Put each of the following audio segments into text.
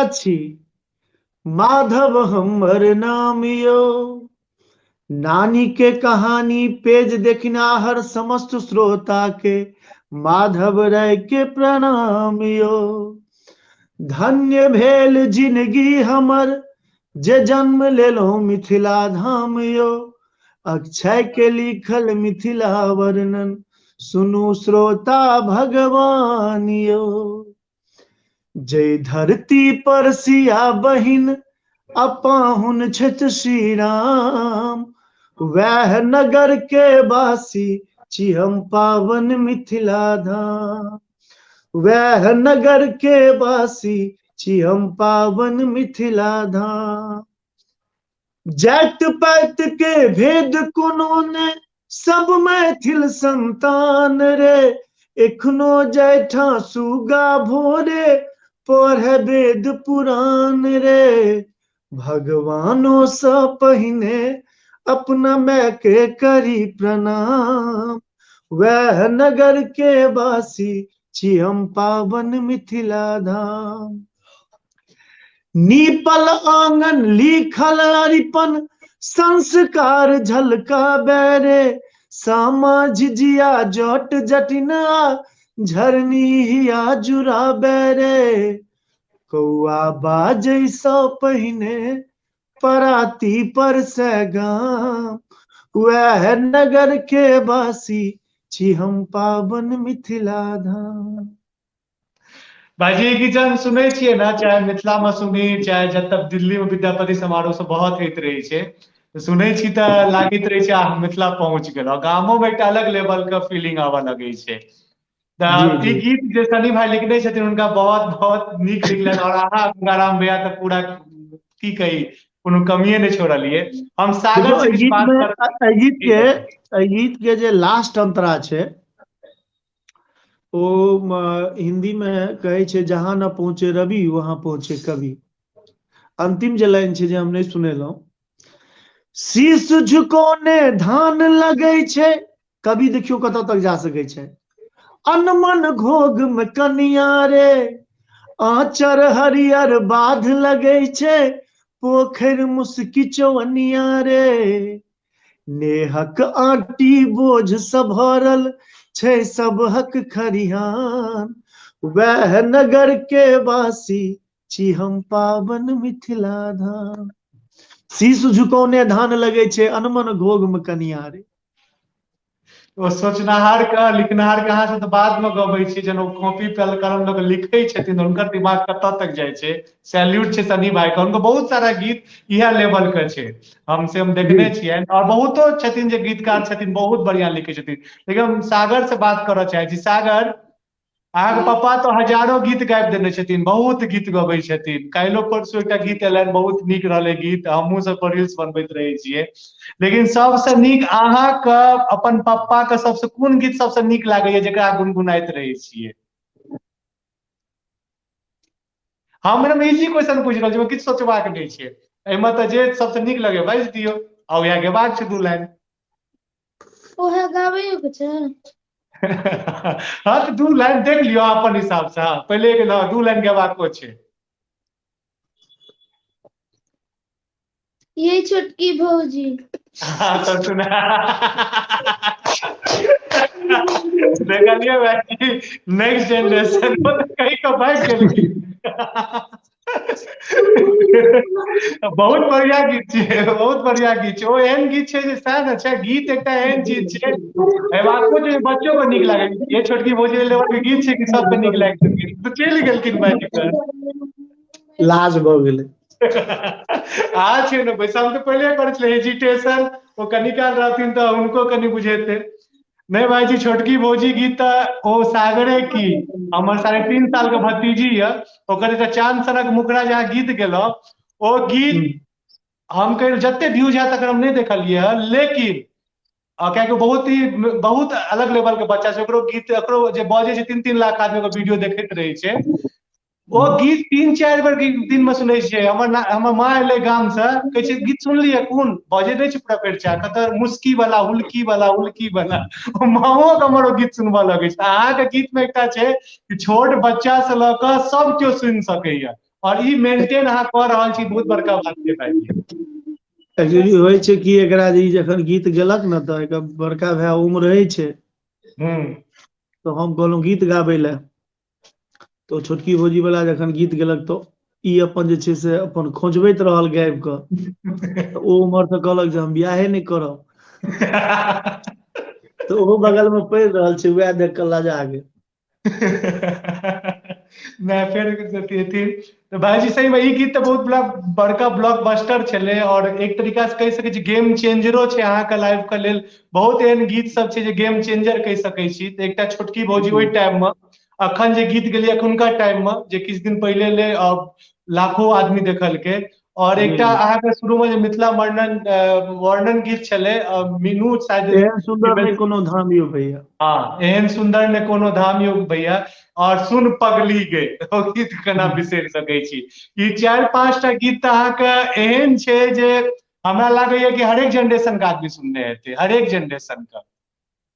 छी, माधव हमर नाम यो। नानी के कहानी पेज देखनाहर समस्त श्रोता के माधव राय के प्रणाम यो। धन्य भेल जिंदगी हमर जे जन्म लेलहुँ मिथिला धाम यो। अक्षय के लिखल मिथिला वर्णन सुनू श्रोता भगवान यो। जय धरती पर सिया बहिन अपाहुन छथि श्री राम, वैह नगर के वासी छी हम पावन मिथिला धाम। वैह नगर के वासी छी हम पावन मिथिला धाम। जात पात के भेद कोनो ने, सब मैथिल संतान रे। एखनो जैठा सुगा भोरे पढ़े वेद पुराण रे। भगवानों से पहिने अपना मैं के करी प्रणाम, वह नगर के वासी छी हम पावन मिथिला धाम। नीपल आंगन लिखल अरिपन संस्कार झलका बैरे। सामा झिझिया जट जटिना झरनी हिया जुड़ा बैरे। कौआ बाजै सँ पहिने पराती पर से गाम, वैह नगर के वासी छी हम पावन मिथिला धाम। भाईजी ई गीत जहन सुनै छियै ने, चाहे मिथिला में सुनी चाहे जतऽ दिल्ली में विद्यापति समारोह सब बहुत होइत रहै छै, सुनै छी तऽ लागैत रहै छै आ मिथिला पहुंच गेलहुँ। गामो में एकटा अलग लेवल के फीलिंग आबऽ लगै छै। तऽ ई गीत जे सनी भाई लिखने छथिन हुनका बहुत बहुत नीक लिखलनि। और अहाँ गंगाराम भैया तऽ पूरा की कही कोनो कमिए नहि छोड़लियै। हम सागर से किछु बात करब। एहि गीत के जे लास्ट अंतरा छै ओ हिंदी में कहै छै जहां न पहुंचे रवि वहां पहुंचे कवि। अंतिम जे लाइन छै जे हम नहि सुनेलहुं, शीश झुकौने धान लगै छै, कवि देखियौ कतऽ तक जा सकै छै। अनमन घोघ में कनिया रे, आंचर हरियर बाध लगै छै, पोखरि मुस्की चौअनिया रे। नेहक आंटी बोझ सँ भरल छै सबहक खरिहान, वैह नगर के वासी छी हम पावन मिथिला धाम। शीश झुकौने धान लगै छै, अनमन घोघ में कनिया रे। ओ सोचनाहार के लिखनाहार के अहाँ से तऽ बाद में गबै छी, जहन ओ कॉपी पेन कलम लऽ के लिखै छथिन हुनकर दिमाग कतऽ तक जाइ छै। सैल्यूट छै सनी भाई के, हुनकर बहुत सारा गीत इएह लेवल के छै, हम से हम देखने छियनि। और बहुतो छथिन जे गीतकार छथिन बहुत बढ़िया लिखै छथिन। लेकिन हम सागर से बात करऽ चाहै छी। सागर, अहाँके पप्पा तऽ हजारो गीत गाबि देने छथिन, बहुत गीत गबै छथिन। काल्हिो परसू एकटा गीत एलनि, बहुत नीक रहलै गीत, हमहूँ सब पर रील्स बनबैत रहै छियै। लेकिन सबसँ नीक अहाँके अपन पप्पा के सबसँ कोन गीत सबसँ नीक लागैया जेकरा गुनगुनाइत रहै छियै? हम एकदम इजी क्वेश्चन पूछि रहल छी, किछु सोचबाक नहि छै एहिमे, तऽ जे सबसँ नीक लगैया बाजि दियौ आ उएह गेबाक छै 2 लाइन। ओहे गाबैयो के छै। हाँ तऽ 2 लाइन देख लियौ अपन हिसाब से। हाँ पहिले एक 2 लाइन गेबाको छै। ये छोटकी भौजी। हाँ तऽ सुना देखलियै भाई, नेक्स्ट जनरेशन कहीं के भागि गेलखिन। बहुत बढ़िया गीत छै, बहुत बढ़िया गीत छै। ओ एहन गीत छै जे सएह ने छै, गीत एकटा एहन चीज छै एबाको जे बच्चो के नीक लागै छै। ये छोटकी भौजी लेवल के गीत छै कि सबके नीक लागि गेल तऽ चलि गेलखिन भाई के, लाज भऽ गेलै। आ छै ने पैसा, हम तऽ पहिले करै छलै हेजिटेशन, ओ कनी काल रहथिन तऽ हुनको कनि बुझेतै। नहि भाईजी, छोटकी भौजी गीत तऽ ओ सागरे की हमर 3.5 साल के भतीजी यऽ, ओकर एकटा चांद सनक मुखड़ा जहाँ गीत गेलहुँ ओ गीत हम कहि जते व्यूज है तकर हम नहि देखलियै हँ, लेकिन कियाकि बहुत ही बहुत अलग लेवल के बच्चा छै, ओकरो गीत ओकरो जे बजै छै 3-3 लाख आदमी ओकर वीडियो देखैत रहै छै। ओ गीत 3-4 बेर दिन में सुनै छियै। हमर माँ एलै गाम से, कहै छै गीत सुनलियै कोन बजै नहि छै पूरा पेट छै, कतऽ मुस्की वाला हुलकी वाला हुलकी वाला, ओ माँओ के हमर ओ गीत सुनबऽ लगै छै। अहाँके गीत में एकटा छै कि छोट बच्चा से लऽ कऽ सब केओ सुनि सकैया, और ई मेंटेन अहाँ कऽ रहल छी, बहुत बड़का बात छै भाईजी। एक्चुअली होइ छै कि एकरा जे ई जखन गीत गेलक ने तऽ एकर बड़का भाय उम्र रहै छै। तऽ हम कहलहुँ गीत गाबै लए, तऽ ओ छोटकी भौजी वाला जखन गीत गेलक तऽ ई अपन जे छै से अपन खोजबैत रहल गाबि कऽ, तऽ ओ उम्हर से कहलक जे हम बियाहे नहि करब। तऽ ओहो बगल मे पड़ि रहल छै, वएह देख कऽ लजा गेल। नहि फेर अथी तऽ भाईजी सही में ई गीत तऽ बहुत बड़ा बड़का ब्लॉकबस्टर छलै और एक तरीका से कहि सकै छी गेम चेंजरो छै अहाँके लाइफ के लेल। बहुत एहन गीत सब छै जे गेम चेंजर कहि सकै छी। तऽ एकटा छोटकी भौजी ओहि टाइम मे, अखन जे गीत गेलियै अखुनका टाइम मे जे किछु दिन पहिले ले लाखों आदमी देखलकै। और एकटा अहाँके शुरू में जे मिथिला वर्णन वर्णन गीत छलै मीनू शायद, एहन सुंदर नहि कोनो धाम यौ भैया। हाँ, एहन सुंदर ने कोनो धाम यौ भैया, और सुन पगली गे, ओ गीत केना बिसरि सकै छी। ई 4-5टा गीत तऽ अहाँके एहन छै जे हमरा लागैया कि हरेक जनरेशन के आदमी सुनने हेतै, हरेक जनरेशन के।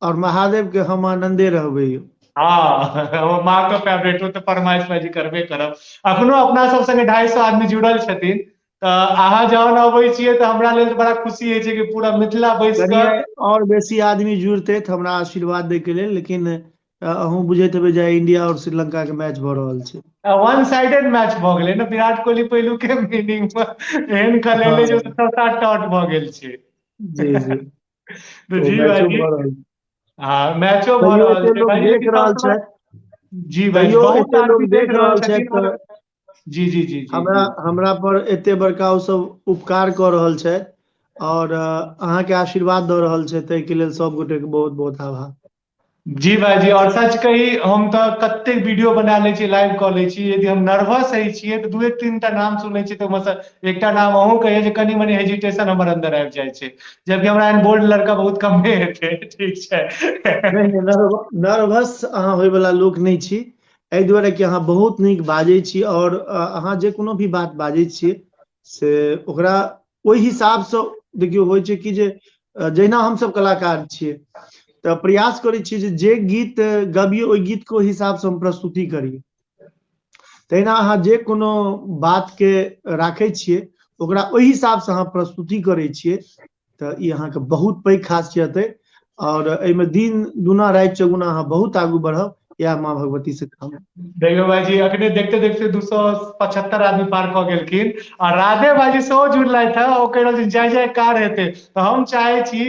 और महादेव के हम आनंदे रहबै यौ। हाँ, हमर माँ के फेवरेट हो तऽ फरमाइश भाईजी करबे करब। अखनो अपना सब संगे 250 आदमी जुड़ल छथिन, तऽ अहाँ जहन अबै छियै तऽ हमरा लेल बड़ा खुशी होइ छै कि पूरा मिथिला बैस कऽ और बेसी आदमी जुड़तै तऽ हमरा आशीर्वाद दै के लेल। लेकिन अहूँ बुझैत हेबै जे इंडिया और श्रीलंका के मैच भऽ रहल छै। वन साइडेड मैच भऽ गेलै ने, विराट कोहली पहिलुके इनिंग मे एहन खेलेले जे 6-7 आउट भऽ गेल छै। जी जी। तऽ जी भाईजी, हाँ मैचो भऽ रहल छै भाईजी, देख रहल छथि। जी भाईजी, बहुत आदमी देख रहल छथिन। जी जी जी। हमरा हमरा पर एते बड़का ओ सब उपकार कऽ रहल छथि और अहाँके आशीर्वाद दऽ रहल छै, ताहिके लेल सब गोटे के बहुत बहुत आभार। जी भाईजी, और सच कही हम तऽ कतेक वीडियो बना लै छी, लाइव कऽ लै छी, यदि हम नर्वस होइ छियै तऽ 2-3टा नाम सुनै छियै तऽ ओहिमे सँ एकटा नाम अहूँ कहियै जे कनि मनि हेजिटेशन हमर अन्दर आबि जाइ छै, जबकि हमरा एहन बोल्ड लड़का बहुत कमे हेतै। ठीक छै, नहि नर्वस अहाँ होयवला लोक नहि छी, एहि दुआरे कि अहाँ बहुत नीक बाजै छी और अहाँ जे कोनो भी बात बाजै छियै से ओकरा ओहि हिसाबसँ देखियौ होइ छै कि जे जहिना हमसब कलाकार छियै तऽ प्रयास करै छियै जे जे गीत गबियै ओहि गीत के ओहि हिसाबसँ हम प्रस्तुति करियै, तहिना अहाँ जे कोनो बात के राखै छियै ओकरा ओहि हिसाबसँ अहाँ प्रस्तुति करै छियै, तऽ ई अहाँके बहुत पैघ खासियत अइ और एहिमे दिन दुना राति चौगुना अहाँ बहुत आगू बढ़ब, इएह माँ भगवती से कामना। देखियौ भाईजी, अखने देखते देखते 275 आदमी पार कऽ गेलखिन आ राधे भाईजी सेहो जुड़लथि हँ, ओ कहि रहल छथिन जय जयकार हेतै। तऽ हम चाहै छी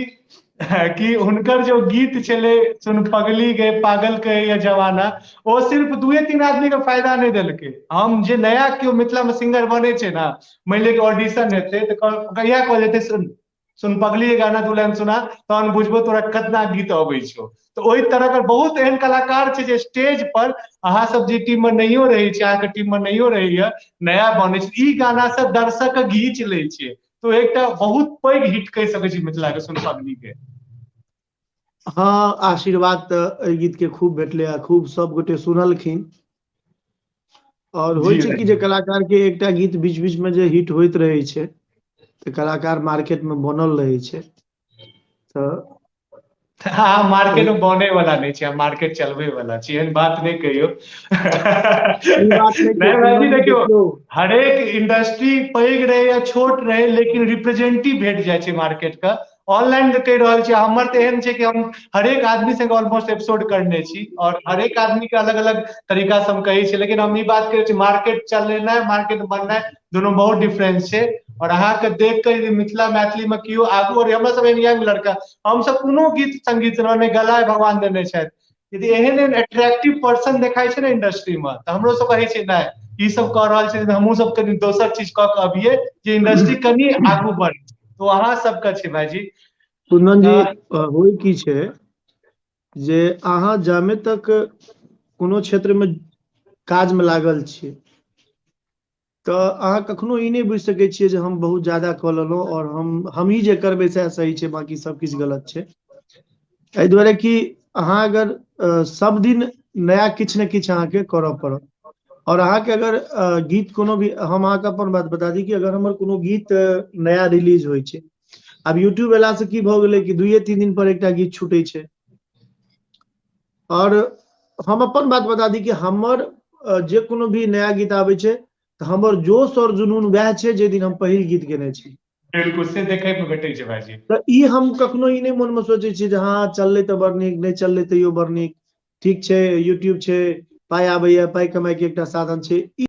कि हुनकर जो गीत छलै सुन पगली गे पागल के ये जमाना, ओ सिर्फ 2-3 आदमी के फायदा नहि देलकै। हम जे नया केओ मिथिला में सिंगर बनै छै ने, मानि लिअ कि ऑडिशन हेतै तऽ कहिया कहल जेतै सुन सुन पगली के गाना 2 लाइन सुना, तहन बुझबो तोरा कतना गीत अबै छौ। तऽ ओहि तरह के बहुत एहन कलाकार छै जे स्टेज पर अहाँ सब जे टीम में नहियो रहै छै, अहाँके टीम में नहियो रहैया, नया बनै छै, ई गाना सब दर्शक के घीच लै छै। तो एकटा बहुत पैघ हिट कहि सकै छी मिथिला के सुन पगली के। हाँ, आशीर्वाद तऽ एहि गीत के खूब भेटलै आ खूब सब गोटे सुनलखिन। और होइ छै कि जे कलाकार के एकटा गीत बीच बीच में जे हिट होइत रहै छै तऽ कलाकार मार्केट में बनल रहै छै। तऽ हाँ, मार्केट में बने वाला नहीं छै, मार्केट चलबे वाला छी, एहन बात नहीं कहियो। नहीं भाईजी, देखियो हरेक इंडस्ट्री पैघ रहे या छोट रहे, लेकिन रिप्रेजेंटेटिव भेट जाइ छै मार्केट का। ऑनलाइन कहि रहल छी, हमर तऽ एहन छै कि हम हरेक आदमी संगे ऑलमोस्ट एपिसोड करने छी और हरेक आदमी के अलग अलग तरीका से हम कहै छी, लेकिन हम ई बात करै छी मार्केट चलेनाइ मार्केट बननाइ दोनों बहुत डिफरेंस छै। और अहाँके देख के यदि मिथिला मैथिली में केओ आगू, और हमरा सब एहन यंग लड़का, हम सब कोनो गीत संगीत नहि गलाय भगवान देने छथि, यदि एहन एहन अट्रैक्टिव पर्सन देखाइ छै ने इंडस्ट्री में, तऽ हमरो सब कहै छै नहि ई सब कऽ रहल छै, हमहूँ सब कनि दोसर चीज कऽ के अबियै जे इंडस्ट्री कनि आगू बढ़े। तो अहाँ सबके छै भाईजी। कुंदन जी, होइ की छै जे अहाँ जामे तक कोनो क्षेत्र में काज में लागल छी तऽ अहाँ कखनो ई नहि बुझि सकै छियै जे हम बहुत ज्यादा कऽ लेलहुँ और हमही जे करबै सएह सही छै, बाकी सब किछु गलत छै। एहि दुआरे कि अहाँ अगर सब दिन नया किछु ने किछु अहाँके करऽ पड़त। और अहाँके अगर गीत कोनो भी, हम अहाँके अपन बात बता दी कि अगर हमर कोनो गीत नया रिलीज होइ छै, आब यूट्यूब एला से की भऽ गेलै कि 2-3 दिन पर एकटा गीत छूटै छै। और हम अपन बात बता दी कि हमर जे कोनो भी नया गीत आबै छै तऽ हमर जोश आओर जुनून वएह छै जाहि दिन हम पहिल गीत गेने छी। बिल्कुल, से देखै मे भेटै छै भाईजी। तऽ ई हम कखनो ई नहि मोन मे सोचै छियै जे हँ चललै तऽ बड़ नीक, नहि चललै तैयो बड़ नीक, ठीक छै, यूट्यूब छै, पाइ आबैया, पाइ कमाइ के एकटा साधन छै।